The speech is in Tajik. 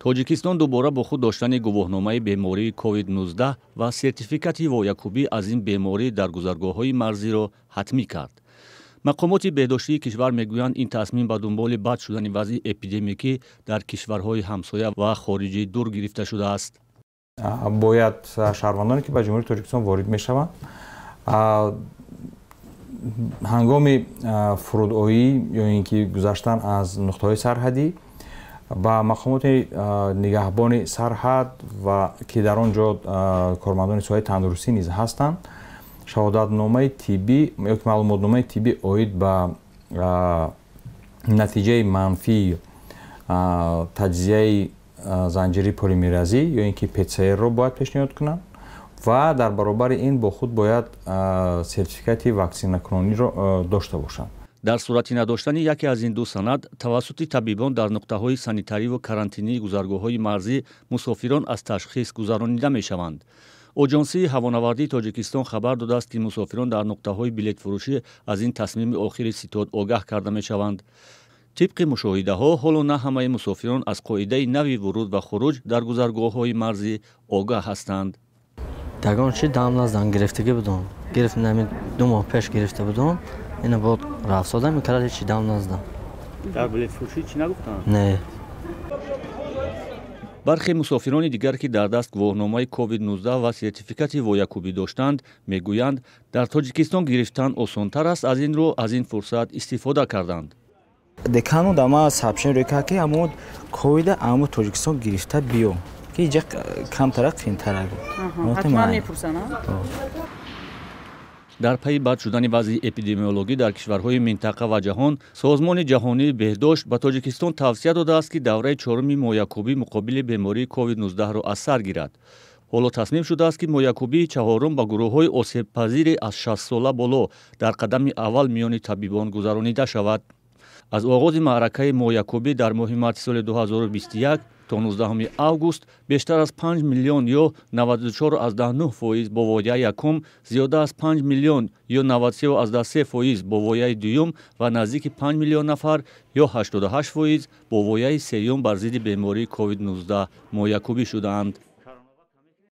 Тоҷикистон дубора бо худ доштани гувоҳномаи бемории COVID-19 ва сертификати воякубӣ аз ин беморӣ дар гузаргоҳҳои марзиро ҳатмӣ кард. Мақомоти беҳдоштии кишвар мегӯянд, ин тасмим ба дунболи бад шудани вазъи эпидемикӣ дар кишварҳои ҳамсоя ва хориҷӣ дур гирифта шудааст. Бояд шаҳрвандоне, ки ба Ҷумҳурии Тоҷикистон ворид мешаванд, ҳангоми фурудоӣ ё ин ки гузаштан аз нуқтаҳои сарҳадӣ ба мақомоти нигаҳбони сарҳад ва ки дар он ҷо кормандони соҳаи тандурустӣ низ ҳастанд, шаҳодатномаи тиббӣ ё ки маълумотномаи тиббӣ оид ба натиҷаи манфии таҷзияи занҷири полимеразӣ ё ин ки ПЦР-ро бояд пешниҳод кунанд ва дар баробари ин бо худ бояд сертификати ваксинакунониро дошта бошанд. Дар сурати надоштани яке аз ин ду санад тавассути табибон дар нуқтаҳои санитариву карантинии гузаргоҳҳои марзӣ мусофирон аз ташхис гузаронида мешаванд. Оҷонсии ҳавонавардии Тоҷикистон хабар додааст, ки мусофирон дар нуқтаҳои билетфурӯшӣ аз ин тасмими охири ситод огаҳ карда мешаванд. Тибқи мушоҳидаҳо, ҳоло на ҳамаи мусофирон аз қоидаи нави вуруд ва хуруҷ дар гузаргоҳҳои марзӣ огаҳ ҳастанд. Дагон чи дам наздан гирифтагӣ будум. Гирифт нами 2 моҳ пеш гирифта будум. Ина бод рафсодам, ин кара ҳеч дам наздам. Дар билетфурӯшӣ чӣ нагуфтанд? Не. Бархе мусофирони дигар, ки дар даст гувоҳномаи COVID-19 ва сертификати воякубӣ доштанд, мегӯянд, дар Тоҷикистон гирифтан осонтар аст, аз ин рӯ аз ин фурсат истифода карданд. Декану дама сообщение рӯй кард, ки ҳамо ковида ҳамо Тоҷикистон гирифта биё, ки иҷа камтара қимтара буд. Ҳатман мепурсанд? Дар пайи бад шудани вазъи эпидемиологӣ дар кишварҳои минтақа ва ҷаҳон, Созмони ҷаҳонии беҳдошт ба Тоҷикистон тавсия додааст, ки давраи чоруми моякубӣ муқобили бемории COVID-19-ро аз сар гирад. Ҳоло тасмим шудааст, ки моякубии чаҳорум ба гурӯҳҳои осебпазири аз 60 сола боло дар қадами аввал миёни табибон гузаронида шавад. Аз оғози маъракаи моякубӣ дар моҳи марти соли 2021 то 19 август бештар аз 5 миллион ё 94,9% бо вояи якум, зиёда аз 5 миллион ё 93,3% бо вояи дуюм ва наздики 5 миллион нафар ё 88% бо вояи сеюм бар зидди бемории COVID-19 моякубӣ шудаанд.